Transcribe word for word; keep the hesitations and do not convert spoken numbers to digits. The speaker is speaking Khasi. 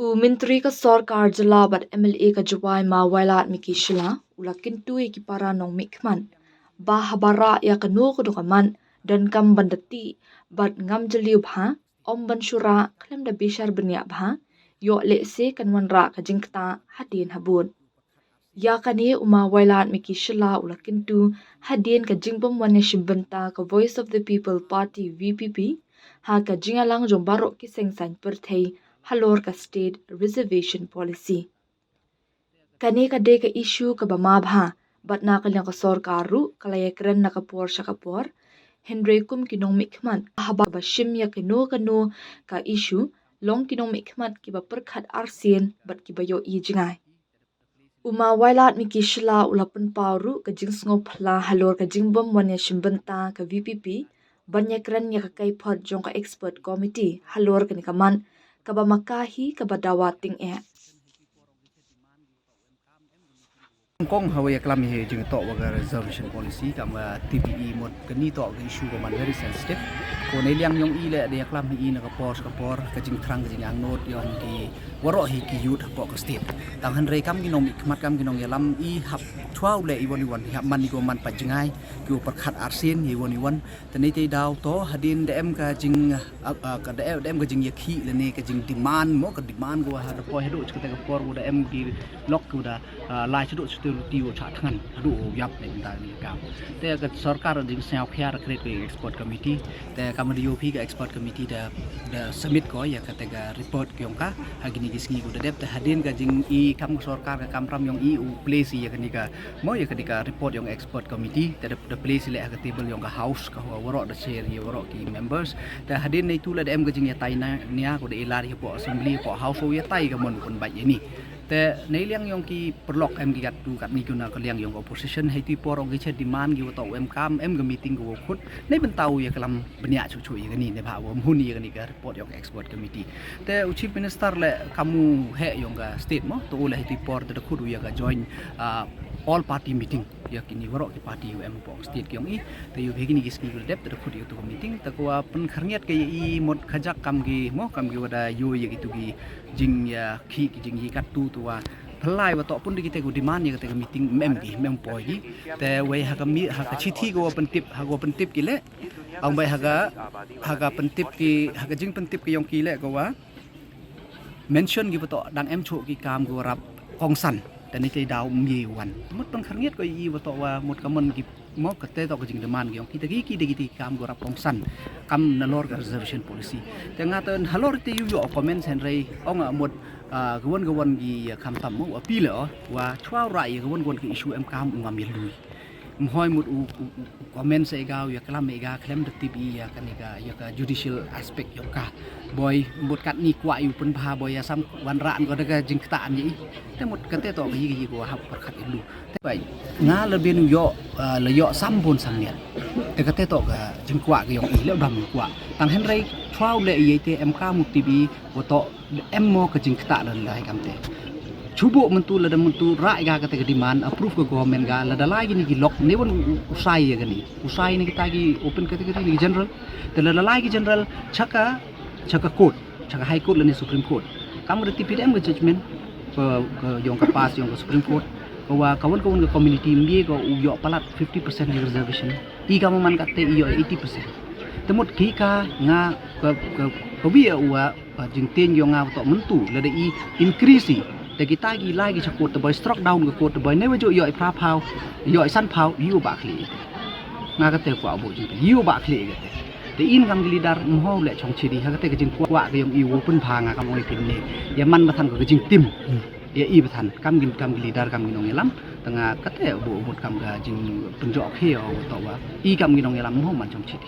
U Myntri ka Sorkar Jylla bad M L A ka Jowai Ma Wailadmiki Shylla u la kyntu ïa ki para nongmihkhmat ba haba rah ïa kano kano ka mat donkam ban da tih bad ngam jylliew bha, ym ban shu rah khlem da bishar bniah bha, ïoh lehse kan wanrah ka jingktah hadien habud. Ïa kane u Ma Wailadmiki Shylla u la kyntu hadien ka jingbym wan ïashim bynta ka Voice of the People Party, V P P, ha ka jingïalang jong baroh ki seng saiñ pyrthei halor ka State Reservation Policy. Kane ka dei ka issue kaba ma bha, bad na ka liang ka sorkar ruh ka la ïakren na ka por sha ka por. Hynrei kum ki nongmihkhmat, haba shim ïa kano kano ka issue, long ki nongmihkhmat kiba pyrkhat arsien bad kiba ïohi jngai. U Ma Wailadmiki Shylla u la pynpaw ruh ka jingsngewphylla halor ka jingbym wan ïashim bynta ka V P P ban ïakren ïa ka kaiphod jong ka expert committee halor kane ka mat, kaba ma ka hi kaba dawa tyngeh. Kong ha wa ïaklam hi jingtoh wa ka reservation policy, kam wa T B E mut kani toh ka issue ka man very sensitive. Ko ne liang yong i le da ïaklam hi na ka por ka por, ka jingthrang ka jingangnud yong ki waroh hi ki youth hapoh ka state. Tang hynrei kam ki nongmihkhmat, kam ki nongïalam, i hap chwa u leh iwon iwon, i hap man i ko man pat jngai, ki u pyrkhat arsien iwon iwon. Te ne te daw to hadien da em ka jing, ah, ah, ka da em, da em ka jingïakhih lane ka jingdemand mo, ka demand ko ha da poi haduh chkate ka por ko da em ki lok ko da, ah, lai chduh chduh ruti u chah thngan haduh u ïap ne bynta ne ka. Te ka sorkar da jingsngewkhia da create ka expert committee. Te kam da ïoh phi ka expert committee da, da submit ko ïa kata ka report yong ka ha kini ki sngi ko da dep. Te hadien ka jing i kam ka sorkar ka kam ram yong i u place ïa kani ka mo ïa kani ka report yong expert committee. Te da, da place leh ha ka table yong ka house ka wa-, waroh da share ïa waroh ki members. Te hadien ne tu la da em ka jingïatai na nia ko da i lar ïa hapoh assembly, hapoh house u ïatai ka mon u pynbait ïa ni. Te ne liang yong ki paralok em ki kat tu kat ni ko na ka liang yong ka opposition, hei tu i por ong ki chet demand ki wa toh em kam, em ka meeting ko wa khut, ne bynta u ïaklam bniah chuh chuh ïa kani, ne ba wa mhun ïa kani ka report yong ka expert committee. Te u Chief Minister le kam u heh yong ka state mo, to u le hei tu i por te da khut u ïa ka joint, ah, all party meeting ïa kini waroh ki party u em hapoh state ki yong i. Te ïoh hi kini ki sngi ko da dep te da khut ïa tu ka meeting, te ko wa pynkhyrngiat ka ïa i mut khajak kam ki mo, kam ki wa da ïoh ïa ki tu ki jingïakhih ki jingïakatu tu wa phyllai wa toh pun da kita ko demand ïa kata ka meeting, mem ki, mem poi ki. Te wei ha ka mi, ha ka chithi ko wa pyntip, ha ko wa pyntip ki le. Ong bai ha ka, ha ka pyntip ki, ha ka jingpyntip ki yong ki le ko wa mention ki wa toh dang em chuh ki kam ko wa rap kongsan. Te ne te daw mye wan. Mut pynkhyrngiat ko i wa toh wa mut ka mon ki mo kata toh ka jingdemand ki yong kita ki, kita ki, kita ki kam ko rap kongsan. Kam nalor ka reservation policy. Te nga te halor te ïoh ïoh comments hynrei ong a mut, ah, ka wan ka wan ki, ah, kam tam mo, appeal o, wa chwa ra ïa ka wan ka wan ka issue em kam u ngam ïa lui. Mhoi mut u, u, u, u comment sa ïa ka, u ïa klam ïa ka, khlem da tip ïa kani ka, ïa ka judicial aspect yong ka. Boi, mut kat ni kwah ïa u pynbha, boi ïa sam wanrah ko da ka jingkta an ïa i. Te mut kata toh ka ïa ka ïa ko hap pyrkhat ïa lu. Te bai, nga la bin u ïoh, ah, la ïoh sam bun sam ngiat. Te kata toh ka jingkwah ka yong i, le bam kwah. Tang hynrei, chwa u le ïa te em ka mut tip i, wa toh em mo ka jingkta la lai kam te. Chubu myntu la da myntu ra ïa ka kata ka demand, approve ka government ka, la da lai kini ki lok, ne wan u, u, u sai ïa kani. U sai ne kita ki open category ne ki general. Te la da lai ki general, chaka, chaka court, chaka High Court lane Supreme Court. Kam ka da tip i da em ka judgment, ka, ka yong ka pass yong ka Supreme Court. Ka wa ka wan ka wan ka community mye ka u ïoh palat fifty percent ïa reservation. I ka man ka te i ïoh eighty percent. Te mut ki ka nga ka, ka, ka wi ïa u wa, ah, jingteng yong nga wa toh myntu, la da i increase i. Te kita ki lai ki cha court te boi struck down ka court te boi ne wa ju ïoh i phra phaw, ïoh i san phaw, ïoh ba khli. Nga ka te kwah bu jingteng, ïoh ba khli ka te. Te in kam ki leader mho le chong chiri, ha ka te ka jingkwah ka yong i wu pynbha nga kam ong i phin ne. Ïa man ba than ka jingtim. Hmm. Ïa i ba than, kam ki, kam ki leader, kam ki nongïalam. Te nga ka te bu mut kam ka jingpynjok hi o toh wa. I kam ki nongïalam mho man chong chiri.